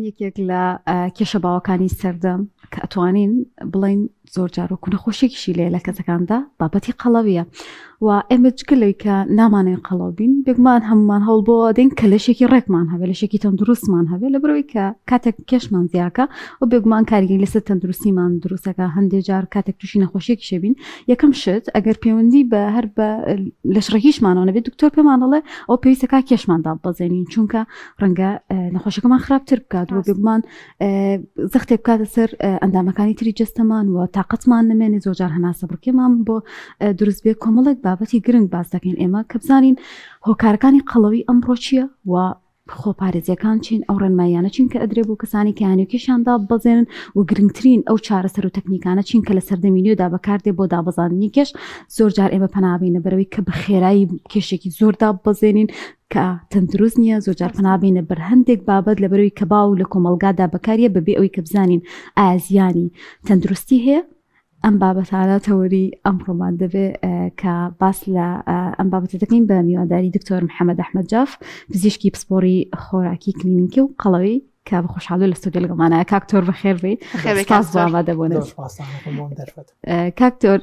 یەکێک لە کێشە باوەکانی سەردەم کە ئەتوانین بڵین زۆر جار وەکو نەخۆشیێکیشی لێ لە کەسەکاندا بابەتی قەڵەویە و ئێمە جگە لەوەی کە نامانەوێت قەڵەو بین بێگومان هەمومان هەوڵ بۆ دەین کە لەشێکی ڕێکمان هەبێ لەشێکی تەندروستمان هەبێ لە بەرەوەی کە کاتێک کێشمان زیاکە و بێگومان کاریگەری لەسەر تەندروستیمان دروستەکە هەندێک جار کاتێک تووشی نەخۆشیێکی شەبین یەکەم شت ئەگەر پەیوەندی بە هەر بە لەشڕێکیشمانەوە نەبێت دکتۆر پێمان دەڵێ ئەو پێویستەکە کێشمان داببەزێنین چونکە ڕەنگە نەخۆشەکەمان خراپتر بکات و بێگومان زەختێک بکاتە سەر ئەندامەکانی تری جەستەمان و تااقەتمان نمێنێ زۆرجار هەناسە بڕکێمان بۆ دروست بێ کۆمەڵێک بابەتی گرنگ باس دەکەین ئێمە کە بزانین هۆکارەکانی قەڵەوی ئەمڕۆ چییە و خۆپارێزیەکان چین ئەو ڕێنماییانە چین کە ئەدرێ بۆ کەسانی کەیانی کێشیان داببەزێنن و گرنگترین ئەو چارەسەر و تەکنیکانە چین کە لە سەردەمی نوێدا بەکاردێ بۆ دابەزاندنی کێش زۆر جار ئێمە پەنابینە بەرەوەی کە بە خێرایی کێشێکی زۆر داببەزێنین کە تەندروست نییە زۆر جار پەنابینە بەر هەندێک بابەت لە بەرەوەی کە باو لە کۆمەڵگادا بەکاریە بەبێ ئەوی کە بزانین ئایا زیانی تەندروستی هەیە ئەم بابەتانە تەوەری ئەمڕۆمان دەبێ کە باس لە ئەم بابەتە دەکەین بە میوانداری دکتۆر محەممەد ئەحمەد جاف پزیشکی پسپۆڕی خۆراکی کلینیکی و قەڵەوی کە بە خۆشحاڵی لە ستۆدیۆ لەگەڵمانە کاکتۆر بەخێر بێیت سپاس بۆ ئامادەبوونت کاکتۆر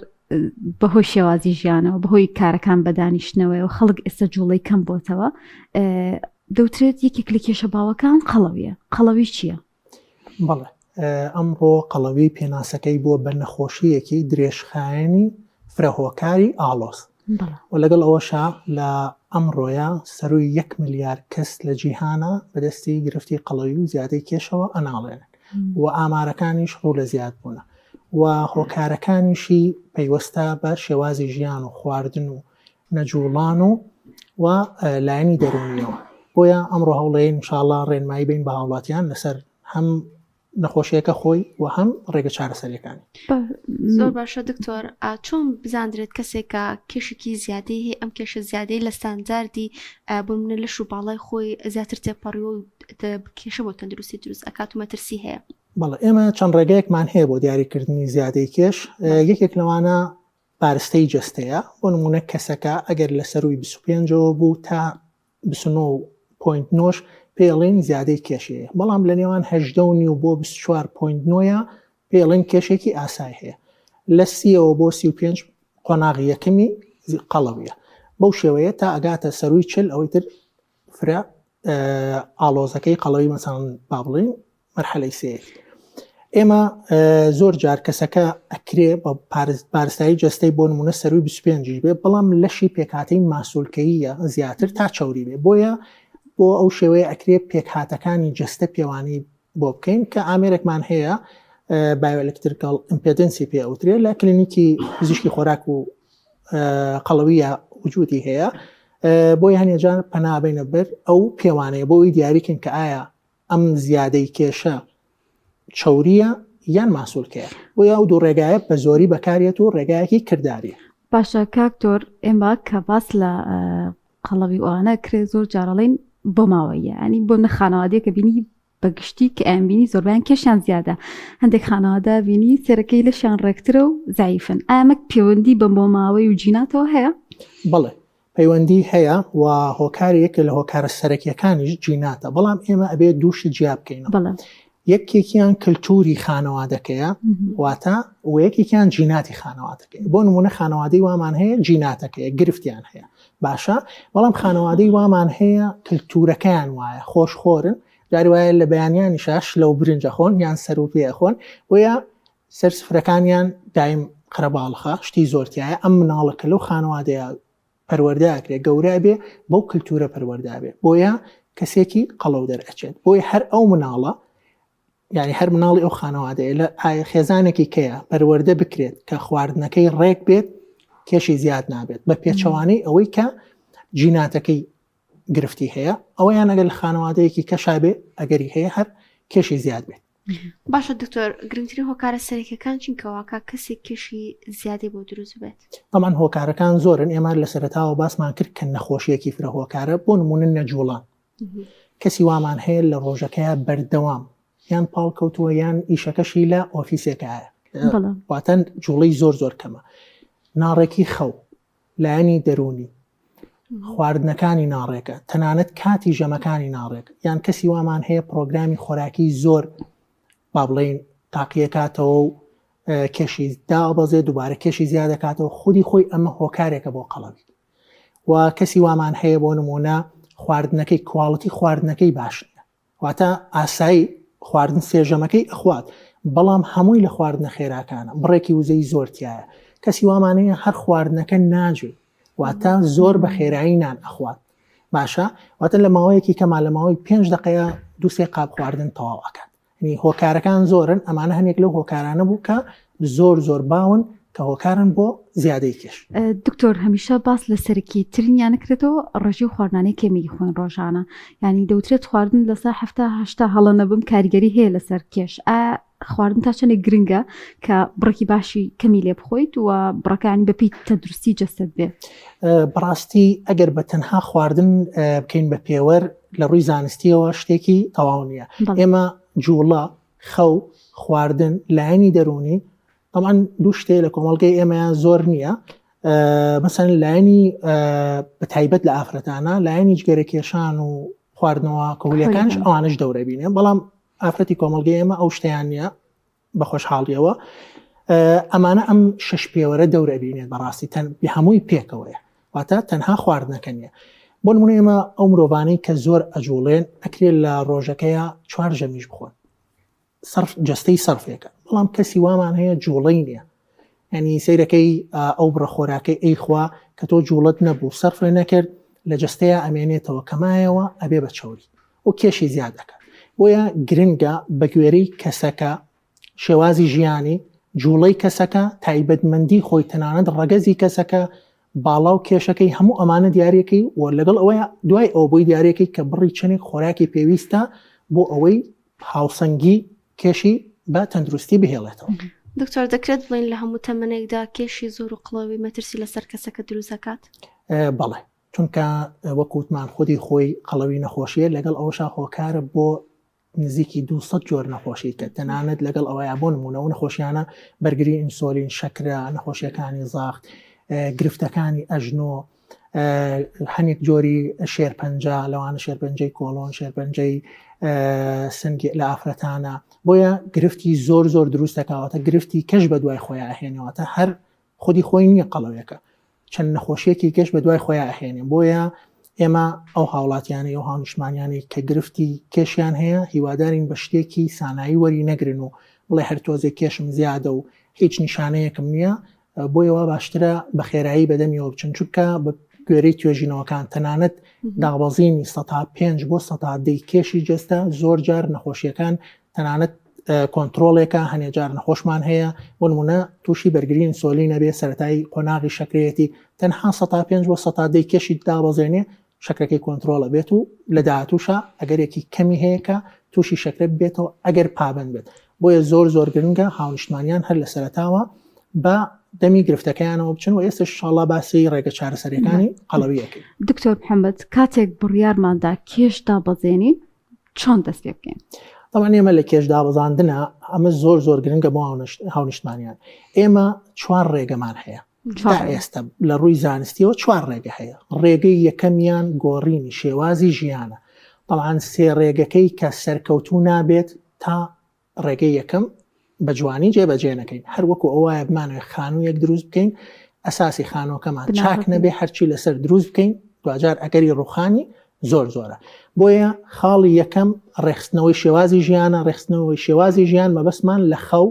بەهۆی شێوازی ژیانەوە بەهۆی کارەکان بە دانیشتنەوەی و خەڵک ئێستا جوڵەی کەم بۆتەوە دەوترێت یەکێک لە کێشە باوەکان قەڵەویە قەڵەوی چییە؟ بەڵێ ئەمڕۆ قەڵەوی پێناسەکەی بووە بە نەخۆشییەکی درێژخایەنی فرەهۆکاری ئاڵۆز و لەگەڵ ئەوەشا لە ئەمڕۆیە سەرووی یەک ملیار کەس لە جیهانە بەدەستی گرفتی قەڵەوی و زیادەی کێشەوە ئەناڵێنن و ئامارەکانیش ڕوو لە زیاد بوونە و هۆکارەکانیشی پەیوەستە بە شێوازی ژیان و خواردن و نەجوڵان و و لایەنی دەروونیەوە بۆیە ئەمڕۆ هەوڵەیەین ان شاء اللە ڕێنمایی بین بە هاوڵاتیان لەسەر هەم نەخۆشیەکە خۆی و هەم ڕێگە چارەسەریەکانی. زۆر باشە دکتۆر چۆن بزاندرێت کەسێکە کێشێکی زیادەی هەیە ئەم کێشە زیادەی لە ستانداردی بۆ منە لەش و باڵای خۆی زیاتر تێپەڕیوە و کێشە بۆ تەندروستی دروست ئەکات و مەترسی هەیە؟ بەڵێ ئێمە چەند ڕێگەیەکمان هەیە بۆ دیاریکردنی زیادەی کێش یەکێک لەوانە بارستەی جەستەیە، بۆ نموونە کەسەکە ئەگەر لە سەرووی 25 ەوە بوو تا 29 point نۆش پێی ئەڵێین زیادەی کێشی هەیە، بەڵام لە نێوان 18 و نیو بۆ 24 point نۆیە پێی ئەڵێین کێشێکی ئاسای هەیە. لە سیەوە بۆ 35 قۆناغی یەکەمی قەڵەویە. بەو شێوەیە تا ئەگاتە سەرووی 40 ئەوەی تر فرە ئاڵۆزەکەی قەڵەوی مەسەڵەن با بڵێین مەرحەلەی سێیەتی ئێمە زۆر جار کەسەکە ئەکرێ بە بارستایی جەستەی بۆ نمونە سەروی 25 بێ بەڵام لەشی پێکهاتەی ماسولکەییە زیاتر تا چوری بێ بۆیە بۆ ئەو شێوەیە ئەکرێ پێکهاتەکانی جەستە پێوانی بۆ بکەین کە ئامێرێکمان هەیە bioelectrical impedance ی پێ ئەوترێ لە کلینیکی پزیشکی خۆراک و قەڵەویە وجودی هەیە بۆیە هەنێجار پەنابینە بەر ئەو پێوانەیە بۆ ئەوی دیاریکەین کە ئایا ئەم زیادەی کێشە چەورییە یان ماسولکەیە بۆیە ئەو دوو ڕێگایە بە زۆری بەکارێت و ڕێگایەکی کرداریە. باشە کاک تۆر ئێمە کە باس لە قەڵەوی ئەوانە کرێ زۆر جارەڵین بۆ ماوەیە ئەنی بۆ نە خانەوادەیە کە بینی بە گشتی کە ئەیان بینی زۆربیان کێشیان زیادە هەندێک خانەوادە بینی سەرەکەی لەشیان ڕێکترە و زعیفن ئامە پەیوەندی بە بۆ ماوەی و جیناتەوە هەیە؟ بەڵێ پەیوەندی هەیە و هۆکاری یەکێ لە هۆکارە سەرەکیەکانیش جیناتە بەڵام ئێمە ئەبێ دوو شت جیا بکەینەوە یەکێکیان کللتوری خانەوادەکەیە واتە و یەکێکیان جیناتی خانەوادەکەی بۆ نمونە خانەوادەی وامان هەیە جیناتەکەیە گرفتیان هەیە باشە بەڵام خانەوادەی وامان هەیە کللتورەکەیان وایە خۆشخۆرن جاری وایە لە بەیانیانی شاش لەو برنجە خۆن یان سەر و پێ خۆن بۆیە سەر سفرەکانیان دایم قەرەباڵخە شتی زۆر تایە ئەم مناڵە کە لەو خانەوادەیە پەروەردە ئەکرێ گەورە ئەبێ بەو کلتورە پەروەردە ئەبێ بۆیە کەسێکی قەڵەو دەرئەچێت بۆیە هەر ئەو مناڵە یعنی هەر مناڵی ئەو خانەوادەیە لە ئایا خێزانێکی کەیە پەروەردە بکرێت کە خواردنەکەی ڕێک بێت کێشی زیاد نابێت بە پێچەوانەی ئەوەی کە جیناتەکەی گرفتی هەیە ئەوەیان ئەگەر لە خانەوادەیەکی کەشا بێ ئەگەری هەیە هەر کێشی زیاد بێت باشە دکتۆر گرنگترین هۆکارە سەرەکیەکان چین کەواکە کەسێک کێشی زیادەی بۆ دروست بێت؟ تەمان هۆکارەکان زۆرن ئێمە لە سەرەتاوە باسمان کرد کە نەخۆشیەکی فرە هۆکارە بۆ نمونە نەجوڵان کەسی وامان هەیە لە ڕۆژەکەیا بەردەوام یان پاڵ کەوتووە یان ئیشەکەشی لە ئۆفیسێکایە واتە جوڵەی زۆر زۆر کەمە ناڕێکی خەو لایەنی دەروونی. خواردنەکانی ناڕێکە، تەنانەت کاتی ژەمەکانی ناڕێک، یان کەسی وامان هەیە پڕۆگرامی خۆراکی زۆر با بڵێین تاقیەکاتەوە و کێشی دابەزێ دووبارە کێشی زیاد دەکاتەوە خودی خۆی ئەمە هۆکارێکە بۆ قەڵەوی و کەسی وامان هەیە بۆ نمونە خواردنەکەی کواڵتی خواردنەکەی باش نییە واتە ئاسایی خواردن سێ ژەمەکەی ئەخوات بەڵام هەمووی لە خواردنە خێراکانە بڕێکی وزەی زۆر تایە کەسی وامانەیە هەر خواردنەکە ناجوێ واتە زۆر بە خێرایی نان ئەخوات باشە واتە لە ماوەیەکی کەما لە ماوەی پێنج دقەیە دوسێ قاپ خواردن تەواو ئەکات یعنی هۆکارەکان زۆرن ئەمانە هەنێک لەو هۆکارانە بوو کە زۆر زۆر باون کە هۆکارن بۆ زیادەی کێش. دکتۆر هەمیشە باس لە سەرەکی ترینیان نەکرێتەوە ڕێژەی و خواردنانەی کەمی خۆین ڕۆژانە یعنی دەوترێت خواردن لەسەر هەفتا هەشتا هەڵە نەبم کاریگەری هەیە لەسەر کێش ئایا خواردن تا چەندێک گرنگە کە بڕێکی باشی کەمی لێ بخۆیت و بڕەکانی بەپی تەندروستی جەستەت بێ؟ بەڕاستی ئەگەر بە تەنها خواردن بکەین بە پێوەر لە ڕووی زانستیەوە شتێکی تەواو نییە ئێمە جوڵە خەو خواردن لایەنی دەروونی طبعا دوو شتێ لە کۆمەڵگەی ئێمەیان زۆر نییە مەسەن لایەنی بەتایبەت لە ئافرەتانە لایەنی جگەرە کێشان و خواردنەوە کهولیەکانش ئەوانش دەورە بینێ بەڵام ئافرەتی کۆمەڵگەی ئێمە ئەو شتیان نییە بە خۆشحاڵیەوە ئەمانە ئەم شش پێوەرە دەورە بینێت بەڕاستی تەن هەمووی پێکەوەیە واتە تەنها خواردنەکە نییە بۆ نمونە ئێمە ئەو مرۆڤانەی کە زۆر ئەجوڵێن ئەکرێت لە ڕۆژەکەیە چوار ژەمیش بخۆن سەرف جەستەی سەرفێکە بەڵام کەسی وامان هەیە جوڵەی نییە ینی سەیرەکەی ئەو بڕە خۆراکەی ئەیخوا کە تۆ جوڵەت نەبوو سەرفێ نەکرد لە جەستەیە ئەمێنێتەوە کەمایەوە ئەبێ بە چەوری و کێشی زیاد ئەکات بۆیە گرنگە بەگوێرەی کەسەکە شێوازی ژیانی جوڵەی کەسەکە تایبەتمەندی خۆی تەنانەت ڕەگەزی کەسەکە باڵا و کێشەکەی هەموو ئەمانە دیارەکەی و لەگەڵ ئەوەیە دوای ئەوە بۆی دیارەکەی کە بڕی چەندێک خۆراکی پێویستە بۆ ئەوەی هاوسەنگی کێشی بە تەندروستی بهێڵێتەوە. دکتۆر دەکرێت بڵێین لە هەموو تەمەنێکدا کێشی زۆر و قڵەوی مەترسی لەسەر کەسەکە دروست دەکات؟ بەڵێ چونکە وەک وتمان خودی خۆی قەڵەوی نەخۆشیە لەگەڵ ئەوەشا هۆکارە بۆ نزیکی 200 جۆر نەخۆشی کە تەنانەت لەگەڵ ئەوەیە بۆ نمونە و نەخۆشیانە بەرگری ئینسۆلین شەکرە نەخۆشیەکانی زاخت گرفتەکانی ئەژنۆ هەنێک جۆری شێرپەنجە لەوانە شێرپەنجەی کۆڵۆن شێرپەنجەی سنگی لە ئافرەتانە بۆیە گرفتی زۆر زۆر دروست دەکاوەتە گرفتی کەش بە دوای خۆیان ئەهێنەوەتە هەر خودی خۆی نییە قەڵەوێکە چەند نەخۆشیەکی کەش بە دوای خۆیان ئەهێنێ بۆیە ئێمە ئەو هاوڵاتیانەی ئەو هاونیشتمانیانەی کە گرفتی کێشیان هەیە هیوادارین بە شتێکی سانایی وەری نەگرن و بڵێ هەر تۆزێک کێشم زیادە و هیچ نیشانەیەکم نییە بۆیە وا باشترە بە خێرایی بەدەمیەوە بچن چونکە بە گوێرەی توێژینەوەکان تەنانەت دابەزینی سەتا پێنج بۆ سەتا دەی کێشی جەستە زۆر جار نەخۆشیەکان تەنانەت کۆنتترۆلێکە هەنێ جار نەخۆشمان هەیە بۆ نمونە تووشی بەرگری ئینسۆلین نەبێ سەتای قۆناغی شەکرەیەتی تەنها سەتا پێنج بۆ سەتا دەی کێشی دابەزێنێ شەکرەکەی کۆنترۆڵ ئەبێت و لە داهاتووشا ئەگەرێکی کەمی هەیە کە تووشی شەکرە ببێتەوە ئەگەر پابەند بێت. بۆیە زۆر زۆر گرنگە هاونیشتمانیان هەر لە سەرەتاوە بە دەمی گرفتەکەیانەوە بچن و ئێستش ئینشاڵڵا باسی ڕێگە چارەسەریەکانی قەڵەوی ئەکەین. دکتۆر محەمەد کاتێک بڕیارماندا کێش دابەزێنین چۆن دەست پێ بکەین؟ تەبعەن ئێمە لە کێش دابەزاندنا ئەمە زۆر زۆر گرنگە بۆ هاونیشتمانیان ئێمە چوار ڕێگەمان هەیە تا ئێستا لە ڕووی زانستیەوە چوار ڕێگە هەیە ڕێگەی یەکەمیان گۆڕینی شێوازی ژیانە بەڵام سێ ڕێگەکەی کە سەرکەوتوو نابێت تا ڕێگەی یەکەم بە جوانی جێبەجێ نەکەین هەر وەکو ئەوە بمانەوێت خانوویەک دروست بکەین ئەساسی خانووەکەمان چاک نەبێ هەرچی لەسەر دروست بکەین دوجار ئەگەری ڕوخانی زۆر زۆرە بۆیە خاڵی یەکەم ڕێخستنەوەی شێوازی ژیانە ڕێخستنەوەی شێوازی ژیان مەبەستمان لە خەو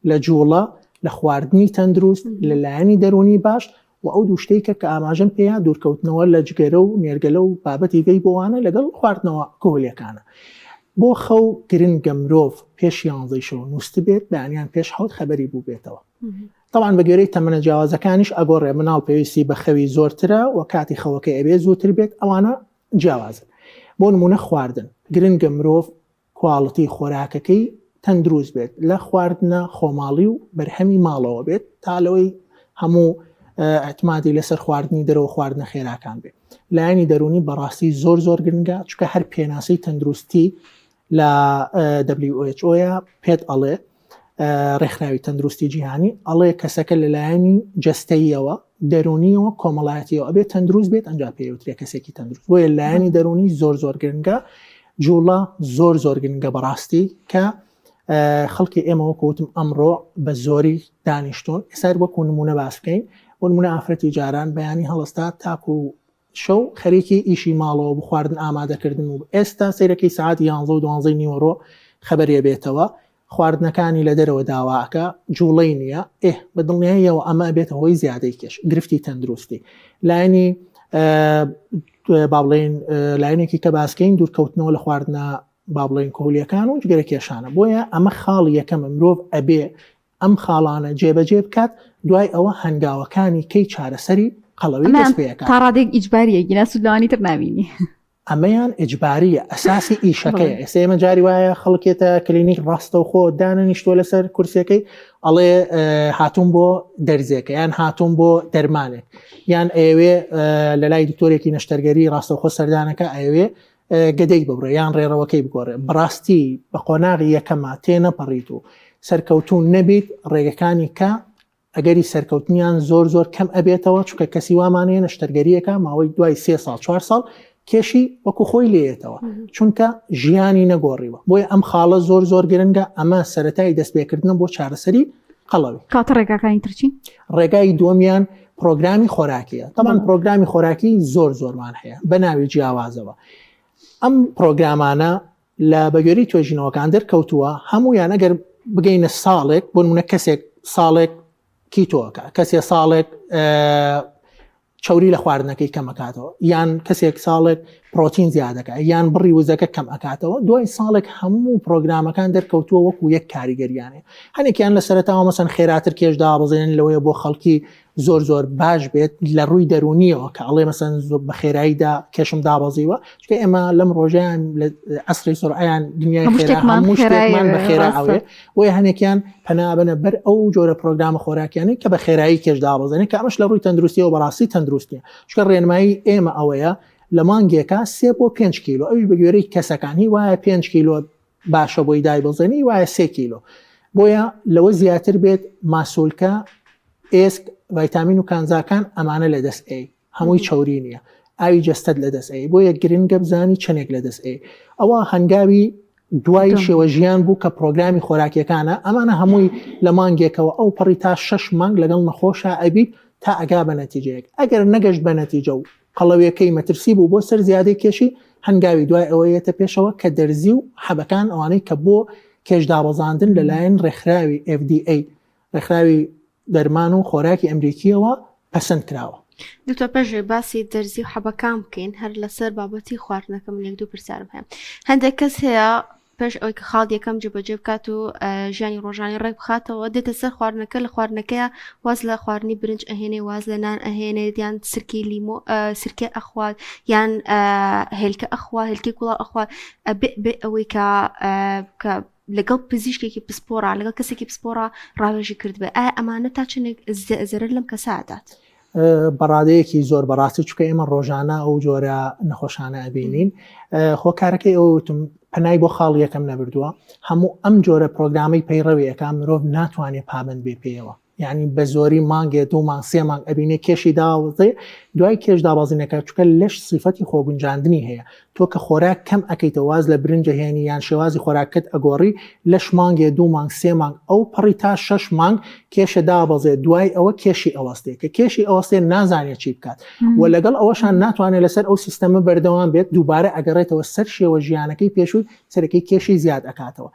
لە جوڵە، لە خواردنی تەندروست، لە لایەنی دەروونی باش و ئەو دوو شتەی کە کە ئاماژەم پێیا دوورکەوتنەوە لە جگەرە و نێرگەلە و بابەتی ڤەیپ و ئەوانە لەگەڵ خواردنەوە کهولیەکانە. بۆ خەو گرنگە مرۆڤ پێش یانزەی شەو نووستبێت بەیانیان پێش حەوت خەبەری بووبێتەوە. تەبعەن بە گوێرەی تەمەنە جیاوازەکانیش ئەگۆڕێ مناڵ پێویستی بە خەوی زۆرترە و کاتی خەوەکەی ئەبێ زووتر بێت ئەوانە جیاوازن. بۆ نموونە خواردن گرنگە مرۆڤ کواڵتی خۆراکەکەی تەندروست بێت، لە خواردنە خۆماڵی و بەرهەمی ماڵەوە بێت تا لەوەی هەموو ئیعتمادی لەسەر خواردنی دەرەوە خواردنە خێراکان بێت. لایەنی دەروونی بەڕاستی زۆر زۆر گرنگە چونکە هەر پێناسەی تەندروستی لە WHO یە پێت ئەڵێ. ڕێکخراوی تەندروستی جیهانی ئەڵێ کەسەکە لەلایەنی جەستەییەوە دەرونیەوە کۆمەڵایەتیەوە ئەبێت تەندروست بێت ئەنجا پێوترێ کەسێکی تەندروست بۆیە لایەنی دەرونی زۆر زۆر گرنگە جوڵە زۆر زۆر گرنگە بەڕاستی کە خەڵکی ئێمە وەکوتم ئەمڕۆ بە زۆری دانیشتون ئێستا وەکو نمونە باس بکەین بۆ نمونە ئافرەتی جاران بەیانی هەڵستا تاکو شەو خەریکی ئیشی ماڵەوە بوو خواردن ئامادەکردن و ئێستا سەیرەکەی سەعات یانزە و دوانزەی نیوەڕۆ خەبەری ئەبێتەوە خواردنەکانی لە دەرەوە داوا ئەکا جوڵەی نییە ئێ بە دڵنیاییەوە ئەمە ئەبێتە هۆی زیادەی کێش گرفتی تەندروستی لایەنی با بڵێین لایەنێکی کە باسکەین دوورکەوتنەوە لە خواردنە با بڵێین کهولیەکان و جگەرە کێشانە بۆیە ئەمە خاڵی یەکەمە مرۆڤ ئەبێ ئەم خاڵانە جێبەجێ بکات، دوای ئەوە هەنگاوەکانی کەی چارەسەری قەڵەوی ئەمەیان دەست پێ ئەکات. تا ڕادەیەک ئیجباریە گینا سوود لەوانی تر نابینی. ئەمەیان ئیجباریە ئەساسی ئیشەکەیە بەڵێ. ئێستا ئێمە جاری وایە خەڵکێتە کلینیک ڕاستەوخۆ دانەنیشتووە لەسەر کورسیەکەی ئەڵێ هاتووم بۆ دەرزێکە یان هاتووم بۆ دەرمانێک یان ئەیەوێ لە لای دکتۆرێکی نەشتەرگەری ڕاستەوخۆ سەردانەکە ئەیەوێ گەدەی ببڕێ یان ڕێڕەوەکەی بگۆڕێ بەڕاستی بە قۆناغی یەکەما تێنەپەڕیت و سەرکەوتوو نەبیت ڕێگەکانی کە ئەگەری سەرکەوتنیان زۆر زۆر کەم ئەبێتەوە چونکە کەسی وامان هەیە نەشتەرگەریەکە ماوەی دوای سێ ساڵ چوار ساڵ کێشی وەکو خۆی لێیەتەوە چونکە ژیانی نەگۆڕیوە بۆیە ئەم خاڵە زۆر زۆر گرنگە ئەمە سەتای دەستپێکردنە بۆ چارەسەری قەڵەوی. کاتە ڕێگاکانی تر چین؟ ڕێگای دووەمیان پرۆگرامی خۆراکیە تەبان پرۆگرامی خۆراکی زۆر زۆرمان هەیە بە ناوی جیاوازەوە ئەم پرۆگرامانە لە بەگوێری توێژینەوەکان دەرکەوتووە هەمویان ئەگەر بگەینە ساڵێک بۆ نمونە کەسێک ساڵێک کیتۆکە کەسێ ساڵێک چەوری لە خواردنەکەی کەم ئەکاتەوە یان کەسێک ساڵێک پرۆتین زیادەکە یان بڕی وزەکە کەم ئەکاتەوە دوای ساڵێک هەموو پرۆگرامەکان دەرکەوتووە وەکو یەک کاریگەریانێ هەنێکیان لە سەرەتاوە مەسەن خێراتر کێش دابەزێنن لەوەیە بۆ خەڵکی زۆر زۆر باش بێت لە ڕووی دەرونیەوە کە ئەڵێ مەسەن زۆر بە خێراییدا کێشم دابەزیوە چونکە ئێمە لەم ڕۆژیان لە عەسری سوڕعیان دنیای خێرا هەموو شتێکمان بە خێرا ئەوێ بۆیە هەنێکیان پەنا بەنە بەر ئەو جۆرە پرۆگرامە خۆراکیانەی کە بە خێرایی کێش دابەزێنێت کە ئەمەش لە ڕووی تەندروستیەوە بەڕاستی تەندروست نیە چونکە ڕێنمایی ئێمە ئەوەیە لە مانگێکا سێ بۆ پێنج کیلۆ ئەویش بە گوێرەی کەسەکان هی وایە پێنج کیلۆ باشە بۆی دایبەزێنی وایە سێ کیلۆ بۆیە لەوە زیاتر بێت ماسولکە ئێسک ڤایتامین و کانزاکان ئەمانە لەدەست ئەی هەمووی چەوری نییە ئاوی جەستەت لەدەست ئەی بۆیە گرنگە بزانی چەندێک لەدەست ئەی ئەوە هەنگاوی دوای شێوە ژیان بوو کە پرۆگرامی خۆراکیەکانە ئەمانە هەمووی لە مانگێکەوە ئەو پەڕی تا شش مانگ لەگەڵ نەخۆشا ئەبیت تا ئەگا بە نەتیجەیەک ئەگەر نەگەشت بە نەتیجە و قەڵەویەکەی مەترسی بوو بۆ سەر زیادەی کێشی هەنگاوی دوای ئەوە یەتە پێشەوە کە دەرزی و حەبەکان ئەوانەی کە بۆ کێش دابەزاندن لەلایەن ڕێکخراوی FDA ڕێکخراوی دەرمان و خۆراکی ئەمریکییەوە پەسەند کراوە. دکتۆر پەژێ باسی دەرزی و حەبەکان بکەین هەر لەسەر بابەتی خواردنەکە من یەک دوو پرسیارم هەیە هەندێک کەس هەیە پێش ئەوەی کە خاڵ یەکەم جێبەجێ بکات و ژیانی ڕۆژانی ڕێک بخاتەوە دێتە سەر خواردنەکە لە خواردنەکەیە واز لە خواردنی برنج ئەهێنێ واز لە نان ئەهێنێت یان سرکی لیمۆ سرکە ئەخوات یان هێلکە ئەخوا هێلکی کوڵا ئەخوا بێ ئەوەی کە کە لەگەڵ پزیشکێکی پسپۆڕا لەگەڵ کەسێکی پسپۆڕا ڕاوێژی کردبێ ئایا ئەمانە تا چەندێک زەرەر لەم کەسە ئەدات؟ بەڕادەیەکی زۆر بەڕاستی چونکە ئێمە ڕۆژانە ئەو جۆرە نەخۆشانە ئەبینین هۆکارەکەی ئەوە وتم پەنای بۆ خاڵ یەکەم نەبردووە هەموو ئەم جۆرە پرۆگرامەی پەیڕەوی ئەکا مرۆڤ ناتوانێت پابند بێ پێیەوە یعنی بە زۆری مانگێ دوو مانگ سێ مانگ ئەبینێ کێشی داوەزێ دوای کێش دابەزینەکە چونکە لەش سیفەتی خۆگونجاندنی هەیە تۆ کە خۆراک کەم ئەکەیتەوە واز لە برنج ئەهێنی یان شێوازی خۆراکەت ئەگۆڕی لەش مانگێ دوو مانگ سێ مانگ ئەو پەڕی تا شەش مانگ کێشە دابەزێ دوای ئەوە کێشی ئەوەستێ کە کێشی ئەوەستێ نازانێ چی بکات و لەگەڵ ئەوەشان ناتوانێت لەسەر ئەو سیستەمە بەردەوام بێت دووبارە ئەگەڕێتەوە سەر شێوە ژیانەکەی پێشووی سەرەکەی کێشی زیاد ئەکاتەوە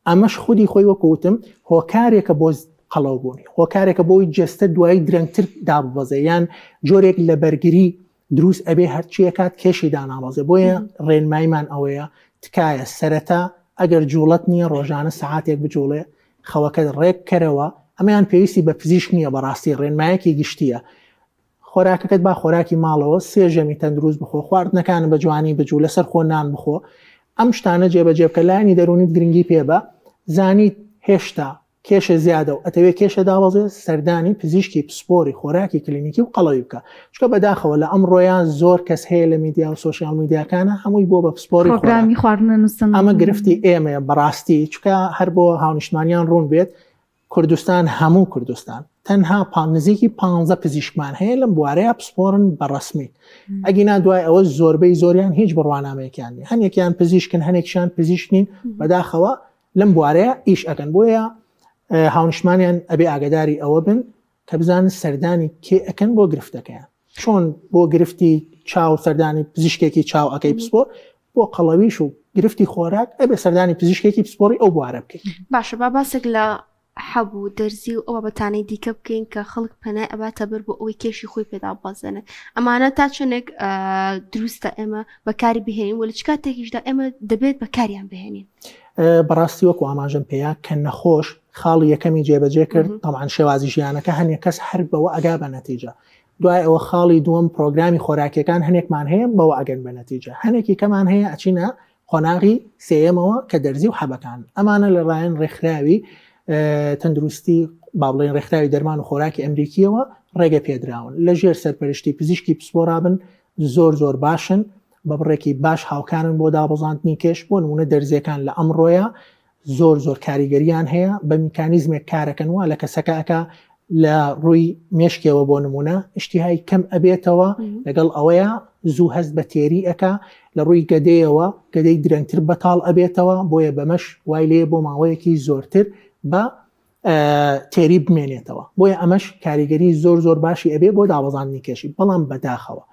ئەمەش خودی خۆی وەکو وتم هۆکارێکە بۆ قەڵەوبوونی، هۆکارێکە بۆی جەستە دوایی درەنگتر داببەزێ یان جۆرێک لە بەرگری دروست ئەبێ هەرچیەکات کێشی دانابەزێ بۆیە ڕێنماییمان ئەوەیە تکایە سەرەتا ئەگەر جوڵەت نییە ڕۆژانە سەعاتێک بجوڵێ خەوەکەت ڕێک کەرەوە ئەمەیان پێویستی بە پزیشک نییە بەڕاستی ڕێنمایەکی گشتیە خۆراکەکەت با خۆراکی ماڵەوە سێ ژەمی تەندروست بخۆ خواردنەکانت بە جوانی بجوو لەسەر خۆ نان بخۆ ئەم شتانە جێبەجێ بکە لایەنی دەروونیت گرنگی پێ بە زانیت هێشتا کێشە زیادە و ئەتەوێ کێشە دابەزێ سەردانی پزیشکی پسپۆری خۆراکی کلینیکی و قەڵەوی بکە چونکە بەداخەوە لە ئەمڕۆیا زۆر کەس هەیە لە میدیا و سۆشیال میدیاکانە هەمووی بۆ بە پسپۆری پرۆگرامی خواردنە نووسن ئەمە گرفتی ئێمەیە بەڕاستی چونکە هەر بۆ هاونیشتمانیان ڕوون بێت. کوردستان هەموو کوردستان تەنها نزیکی پ پزیشکمان هەیە لەم بوارەیە پسپۆرن بە ڕسمی ئەگینا دوای ئەوە زۆربەی زۆریان هیچ بڕوانامەیەکیان نیە هەنێکیان پزیشکن هەنێکیان پزیشک نین بەداخەوە لەم بوارەیە ئیش ئەکەن بۆیە هاونیشتمانیان ئەبێ ئاگداری ئەوە بن کە بزانن سەردانی کێ ئەکەن بۆ گرفتەکەیان چۆن بۆ گرفتی چاو سەردانی پزیشکێکی چاو ئەەکەی پسپۆر بۆ قەڵەویش و گرفتی خۆراک ئەبێ سەردانی پزیشکێکی پسپۆری ئەو بوارە بکەیت. باشە با باسێک لە حەب و دەرزی و ئەو بابەتانەی دیکە بکەین کە خەڵک پەنای ئەباتە بەر بۆ ئەوەی کێشی خۆی پێدا ببەزێنێت ئەمانە تا چەندێک دروستە ئێمە بەکاری بهێنین و لە چ کاتێکیشدا ئێمە دەبێت بەکاریان بهێنین؟ بەڕاستی وەکو ئاماژەم پێیا کە نەخۆش خاڵی یەکەمی جێبەجێ کرد تەبعەن شێوازی ژیانەکە هەنێک کەس هەر بەوە ئەگا بە نەتیجە دوای ئەوە خاڵی دووەم پرۆگرامی خۆراکیەکان هەنێکمان هەیە بەوە ئەگەن بە نەتیجە هەنێکی کەمان هەیە ئەچینە قۆناغی سێیەمەوە کە دەرزی و حەبەکان ئەمانە لە ڕایەن ڕێکخراوی تەندروستی با بڵێن ڕێکخراوی دەرمان و خۆراکی ئەمریکیەوە ڕێگە پێدراون لە ژێر سەرپەرشتی پزیشکی پسپۆرابن زۆر زۆر باشن بە بڕێکی باش هاوکارن بۆ دابەزاندنی کێش بۆ نمونە دەرزیەکان لە ئەمڕۆیە زۆر زۆر کاریگەریان هەیە بە میکانیزمێک کارەکەن وا لە کەسەکە ئەکا لە ڕووی مێشکەوە بۆ نمونە ئیشتیهای کەم ئەبێتەوە لەگەڵ ئەوەیە زوو هەست بە تێری ئەکا لە ڕووی گەدەیەوە گەدەی درەنگتر بەتاڵ ئەبێتەوە بۆیە بەمەش وای لێ بۆ ماوەیەکی زۆرتر بە تێری بمێنێتەوە بۆیە ئەمەش کاریگەری زۆر زۆر باشی ئەبێ بۆ دابەزاندنی کێشی بەڵام بەداخەوە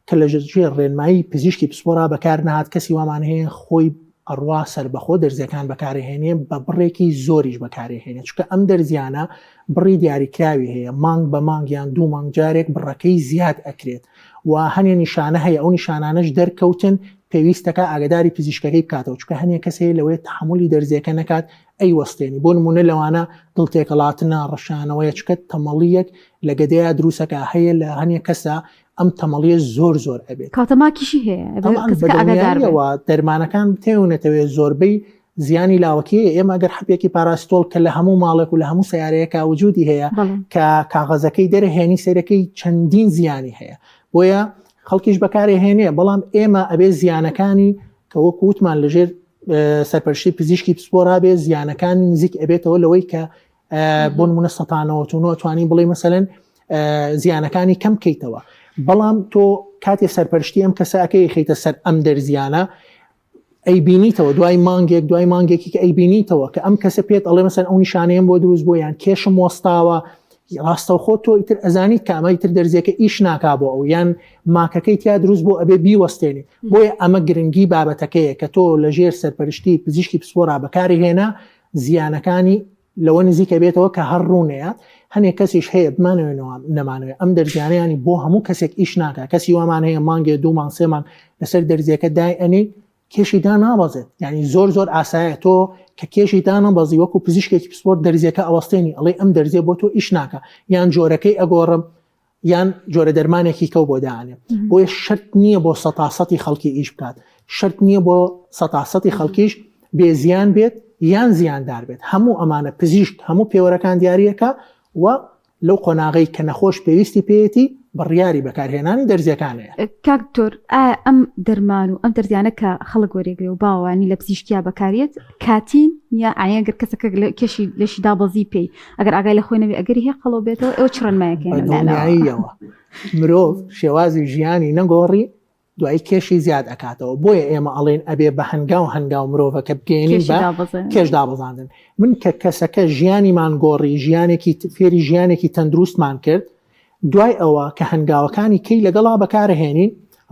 کە لە ژێر ڕێنمایی پزیشکی پسپۆرا بەکار نەهات کەسی وامان هەیە خۆی ئەڕوا سەربەخۆ دەرزیەکان بەکارهێنێ بە بڕێکی زۆریش بەکارهێنێ چونکە ئەم دەرزیانە بڕی دیاریکراوی هەیە مانگ بە مانگ یان دوو مانگ جارێک بڕەکەی زیاد ئەکرێت و هەنێ نیشانە هەیە ئەو نیشانانەش دەرکەوتن پێویستەکە ئاگداری پزیشکەکەی بکاتەوە چونکە هەنێ کەس هەیە لەوەیە تەحەمولی دەرزیەکە نەکات ئەیوەستێنی بۆ نمونە لەوانە دڵ تێکەڵاتنە ڕشانەوەیە چونکە تەمەڵیەک لە گەدەیا دروستەکە هەیە لە هەنێ کەسە ئەم تەمەڵیە زۆر زۆر ئەبێت. کەواتە ماکیشی هەیە ئەبێ تەبعەن کەسەکە ئاگادار بێت. بەدڵنیاییەوە دەرمانەکان بتەوێ زۆربەی زیانی لاوەکی هەیە ئێمە ئەگەر حەپێکی پاراستۆڵ کە لە هەموو ماڵێک و لە هەموو سەیارەیەکا وجودی هەیە بەڵێ. کە کاغەزەکەی دەرهێنی سەیرەکەی چەندین زیانی هەیە بۆیە خەڵکیش بەکارێهێنێ بەڵام ئێمە ئەبێ زیانەکانی کە وەکو وتمان لەژێر سەرپەرشتی پزیشکی پسپۆرا بێ زیانەکانی نزیک ئەبێتەوە لەوەی کە بۆ نمونە 1990 توانین بڵێ مەسەلەن زیانەکانی کەم بکەیتەوە بەڵام تۆ کاتێ سەرپەرشتی ئەم کەسەکەی خیتە سەر ئەم دەرزیانە ئەی بینیتەوە دوای مانگێک دوای مانگێکی کە ئەی بینیتەوە کە ئەم کەسە پێت ئەڵێ مەسەن ئەو نیشانەیەم بۆ دروست بۆ یان کێشم وەستاوە ڕاستەوخۆ تۆ ئیتر ئەزانیت کە ئەمە ئیتر دەرزیەکە ئیش ناکا بۆ ئەو یان ماکەکەی تیا دروست بۆ ئەبێ بیوەستێنی بۆیە ئەمە گرنگی بابەتەکەیە کە تۆ لەژێر سەرپەرشتی پزیشکی پسپۆرا بەکاری هێنا زیانەکانی لەوە نزیک ئەبێتەوە کە هەر ڕوونەیات هەنێک کەسیش هەیە بمانەوێ نەمانەوێ ئەم دەرزیانەیانی بۆ هەموو کەسێک ئیش ناکا کەسی وامان هەیە مانگێ دوو مانگ سێ مانگ لەسەر دەرزیەکە دای ئەنێی کێشی دانابەزێت یعنی زۆر زۆر ئاسایە تۆ کە کێشی دانەبەزی وەکو پزیشکێکی پسپۆر دەرزیەکە ئەوەستێنی ئەڵێ ئەم دەرزیە بۆ تۆ ئیش ناکا یان جۆرەکەی ئەگۆڕم یان جۆرە دەرمانێکی کەو بۆ دانێ بۆیە شەرت نییە بۆ سەتاسەتی خەڵکی ئیش بکات شەرت نییە بۆ سەتاسەتی خەڵکیش بێزیان بێت یان زیاندار بێت هەموو ئەمانە پزیشک هەموو پێوەرەکان دیارەکە و لەو قۆناغەی کە نەخۆش پێویستی پێیەتی بڕیاری بەکارهێنانی دەرزیەکانەیە. کاک دکتۆر ئایا ئەم دەرمان و ئەم دەرزیانە کە خەڵک وەرێگرێ و باوانی لە پزیشکیا بەکاریێت کاتین یا ئایا گەر کەسەکە کێشی لەشی دابەزی پێی ئەگەر ئاگای لە خۆی نەبێ ئەگەری هەیە قەڵەو بێتەوە ئێوە چ ڕێنمایەکیان بە دڵنیاییەوە مرۆڤ شێوازی ژیانی نەگۆڕی دوایی کێشی زیاد ئەکاتەوە بۆیە ئێمە ئەڵێن ئەبێ بە هەنگاو هەنگاو مرۆڤەکە بگەێنین بە کێش دابەزاندن من کە کەسەکە ژیانیمان گۆڕی ژیانێکی فێری ژیانێکی تەندروستمان کرد دوای ئەوە کە هەنگاوەکانی کەی لەگەڵا بەکارهێنین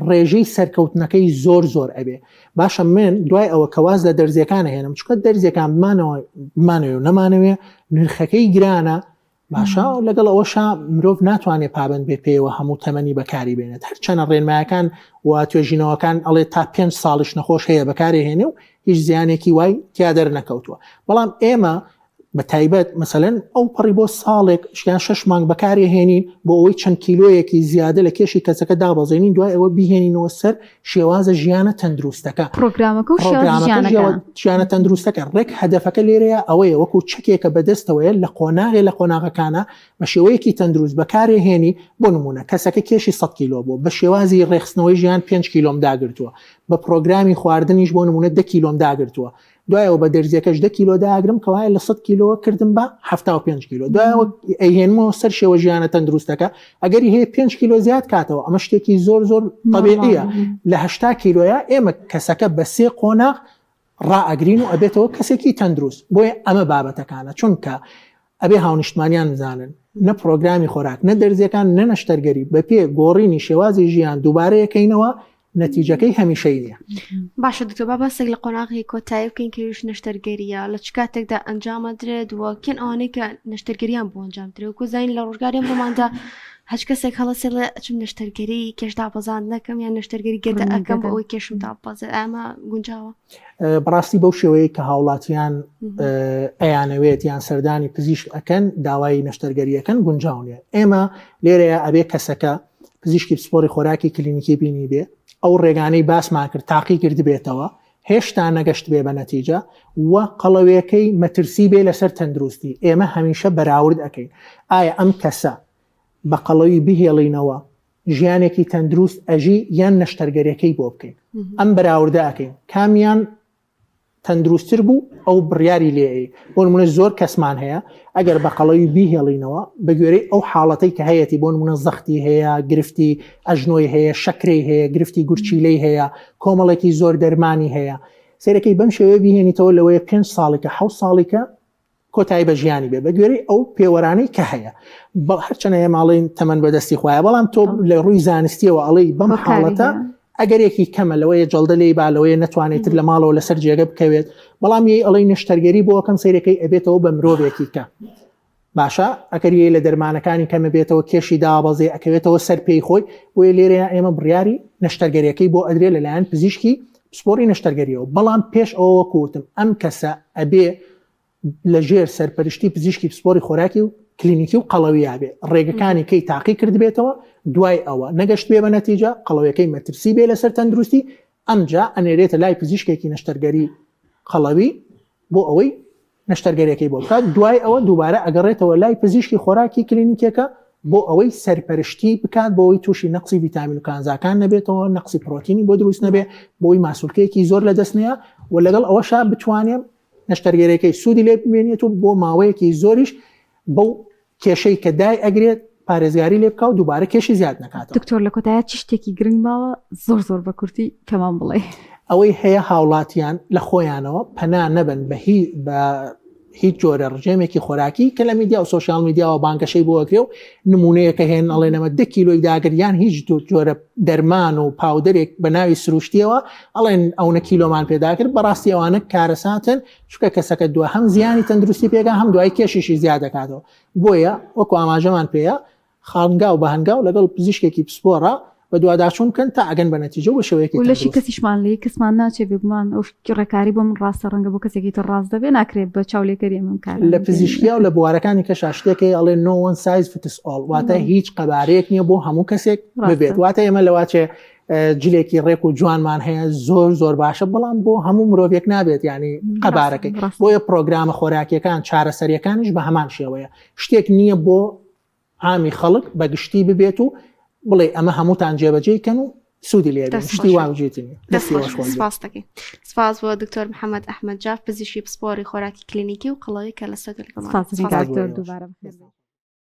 ڕێژەی سەرکەوتنەکەی زۆر زۆر ئەبێ باشە من دوای ئەوە کە واز لە دەرزیەکان هێنم چکە دەرزیەکان بمانەوە بمانەوێ و نەمانەوێ نرخەکەی گرانە باشە لەگەڵ ئەوەشا مرۆڤ ناتوانێت پابند بێ پێیەوە هەموو تەمەنی بەکاری بێنێت هەرچەنە ڕێنمایەکان و توێژینەوەکان ئەڵێ تا پێ ساڵیش نەخۆش هەیە بەکارێ هێنێ و هیچ زیانێکی وای تیا دەرنەکەوتووە بەڵام ئێمە بە تایبەت مەسەلەن ئەو پەڕی بۆ ساڵێک یان شەش مانگ بەکارێ هێنین بۆ ئەوەی چەند کیلۆیەکی زیادە لە کێشی کەسەکە دابەزێنین دوای ئەوە بیهێنینەوە سەر شێوازە ژیانە تەندروستەکە پرۆگرامەکە و ژیانە ژیانە تەندروستەکە ڕێک هەدەفەکە لێرەیە ئەوەیە وەکو چەکێکە بەدەستەوەیە لە قۆناغێ لە قۆناغەکانە بە شێوەیەکی تەندروست بەکارێ هێنی بۆ نمونە کەسەکە کێشی 100 کیلۆ بوو بە شێوازی ڕێخستنەوەی ژیان 5 کیلۆم داگرتووە بە پرۆگرامی خواردنیش بۆ نمونە 10 کیلۆم داگرتووە. دوایەوە بە دەرزیەکەش دە کیلۆ داگرم کەوایە لە 100 کیلۆ کردم بە 75 کیلۆ دوایەوە ئەیهێنمەوە سەر شێوە ژیانە تەندروستەکە ئەگەری هەیە 5 کیلۆ زیاد کاتەوە ئەمە شتێکی زۆر زۆر طبیعیە لە 80 کیلۆیە ئێمە کەسەکە بە سێ قۆناغ ڕائەگرین و ئەبێتەوە کەسێکی تەندروست بۆیە ئەمە بابەتەکانە چونکە ئەبێ هاونیشتمانیان بزانن نە پرۆگرامی خۆراک نە دەرزیەکان نە نەشتەرگەری بەپێ گۆڕینی شێوازی ژیان دووبارە یەکەینەوە نەتیجەکەی هەمیشەی نیە. باشە دکتۆر با باسێک لە قۆناغی کۆتایی بکەین کە ئەویش نەشتەرگەریە لە چ کاتێکدا ئەنجام ئەدرێت و کێن ئەوانەی کە نەشتەرگەریان بۆ ئەنجام درێت وەکو زانین لە ڕۆژگاری ئەمڕۆماندا هەچ کەسێک هەڵەسێ ڵێ ئەچم نەشتەرگەری کێش دابەزاند نەکەم یان نەشتەرگەری گەدە ئەکەم بۆ ئەوەی کێشم داببەزێت ئەمە گونجاوە؟ بەڕاستی بەو شێوەیە کە هاوڵاتیان ئەیانەوێت یان سەردانی پزیشک ئەکەن داوای نەشتەرگەریەکەن گونجاو نیە ئێمە لێرەیە ئەبێ کەسەکە پزیشکی پسپۆری خۆراکی کلینیکی بینی بێ ئەو ڕێگانەی باسمان کرد تاقی کردبێتەوە هێشتا نەگەشت بێ بە نەتیجە و قەڵەوێکەی مەترسی بێ لەسەر تەندروستی ئێمە هەمیشە بەراورد ئەەکەین ئایا ئەم کەسە بە قەڵەوی بهێڵینەوە ژیانێکی تەندروست ئەژی یان نەشتەرگەرەکەی بۆ بکەین ئەم بەراوردە ئەکەین کامیان تەندروستتر بوو ئەو بڕیاری لێ ئەی بۆ نمونە زۆر کەسمان هەیە ئەگەر بە قەڵەوی بیهێڵینەوە بە گوێرەی ئەو حاڵەتەی کە هەیەتی بۆ نمونە زەختی هەیە گرفتی ئەژنۆی هەیە شەکرەی هەیە گرفتی گورچیلەی هەیە کۆمەڵێکی زۆر دەرمانی هەیە سەیرەکەی بەم شێوەیە بیهێنیتەوە لەوەیە پێنج ساڵیکە حەوت ساڵیکە کۆتایی بە ژیانی بێ بە گوێرەی ئەو پێوەرانەی کە هەیە هەرچەنە ئێمە ئەڵێین تەمەن بەدەستی خوایە بەڵام تۆ لە ڕووی زانستیەوە ئەڵێی بەم حاڵەتە ئەگەرێکی کەمە لەوەیە جەڵدە لێی با لەوەیە نەتوانێت تر لە ماڵەوە لەسەر جێگە بکەوێت بەڵام یەی ئەڵێی نەشتەرگەری بۆ ئەکەم سەیرەکەی ئەبێتەوە بە مرۆڤێکی کە باشە ئەگەر یەی لە دەرمانەکانی کەمە بێتەوە کێشی دابەزێ ئەکەوێتەوە سەر پێی خۆی بۆیە لێرەیە ئێمە بڕیاری نەشتەرگەریەکەی بۆ ئەدرێ لەلایەن پزیشکی پسپۆڕی نەشتەرگەریەوە بەڵام پێش ئەوە وەکو وتم ئەم کەسە ئەبێ لە ژێر سەرپەرشتی پزیشکی پسپۆری خۆراکی و کلینیکی و قەڵەویا بێ ڕێگەکانی کەی تاقی کردبێتەوە دوای ئەوە نەگەشت بێ بە نەتیجە قەڵەوەکەی مەترسی بێ لەسەر تەندروستی ئەمجا ئەنێرێتە لای پزیشکێکی نەشتەرگەری قەڵەوی بۆ ئەوەی نەشتەرگەریەکەی بۆ بکات دوای ئەوە دووبارە ئەگەڕێتەوە لای پزیشکی خۆراکی کلینیکەکە بۆ ئەوەی سەرپەرشتی بکات بۆ ئەوەی تووشی نەقسی ڤیتامین و کانزاکان نەبێتەوە نەقسی پرۆتینی بۆ دروست نەبێ بۆی ماسولکەیەکی زۆر لە دەست نەیە و لەگەڵ ئەوەشا بتوانێ نەشتەرگەریەکەی سوودی لێ بمێنێت و بۆ ماوەیەکی زۆریش بەو کێشەی کە دای ئەگرێت پارێزگاری لێ بکا و دووبارە کێشی زیاد نەکاتەوە. دکتۆر لە کۆتاییا چ شتێکی گرنگ ماوە زۆر زۆر بە کورتی پێمان بڵێ؟ ئەوەی هەیە هاوڵاتیان لە خۆیانەوە پەنا نەبەن بە هی بە هیچ جۆرە ڕژێمێکی خۆراکی کە لە میدیا و سۆشیال میدیاوە بانگەشەی بۆ ئەکرێ و نمونەیەکە هێن ئەڵێن ئەمە دە کیلۆی داگر یان هیچ جۆرە دەرمان و powder ێک بە ناوی سروشتیەوە ئەڵێن ئەونە کیلۆمان پێداکرد بەڕاستی ئەوانە کارەساتن چونکە کەسەکە دو هەم زیانی تەندروستی پێگا هەم دوای کێشیشی زیاد دەکاتەوە بۆیە وەکو ئاماژەمان پێیە هەنگاو بە هەنگاو لەگەڵ پزیشکێکی پسپۆڕا بەدواداچوون بکەن تا ئەگەن بە نەتیجە و بە شێوەیەکی و لەشی کەسیشمان لێ کەسمان ناچێ بێگومان ئەو ڕێکاری بۆ من ڕاستە ڕەنگە بۆ کەسێکی تر ڕاست دەبێ ناکرێت بە چاولێکەری ئەمەم کار لە پزیشکیا و لە بوارەکانی کەشا شتێک هەیە ئەڵێ no one size fits all واتە هیچ قەبارەیەک نییە بۆ هەموو کەسێک ببێت واتە ئێمە لەواچێ جلێکی ڕێک و جوانمان هەیە زۆر زۆر باشە بەڵام بۆ هەموو مرۆڤێک نابێت ینی قەبارەکەی بۆیە پرۆگرامە خۆراکیەکان چارەسەریەکانیش بە هەمان شێوەیە شتێک نییە بۆ عامی خەڵک بە گشتی ببێت و بڵێ ئەمە هەمووتان جێبەجێی کەن و سوودی لێ شتی وا وجودی نییە. دەستی خۆش سپاس دەکەین سپاس بۆ دکتۆر محەممەد ئەحمەد جاف پزیشکی پسپۆڕی خۆراکی کلینیکی و قەڵەوی کە لە سەدر سپاس دکتۆر دووبارە بەخێر بێن.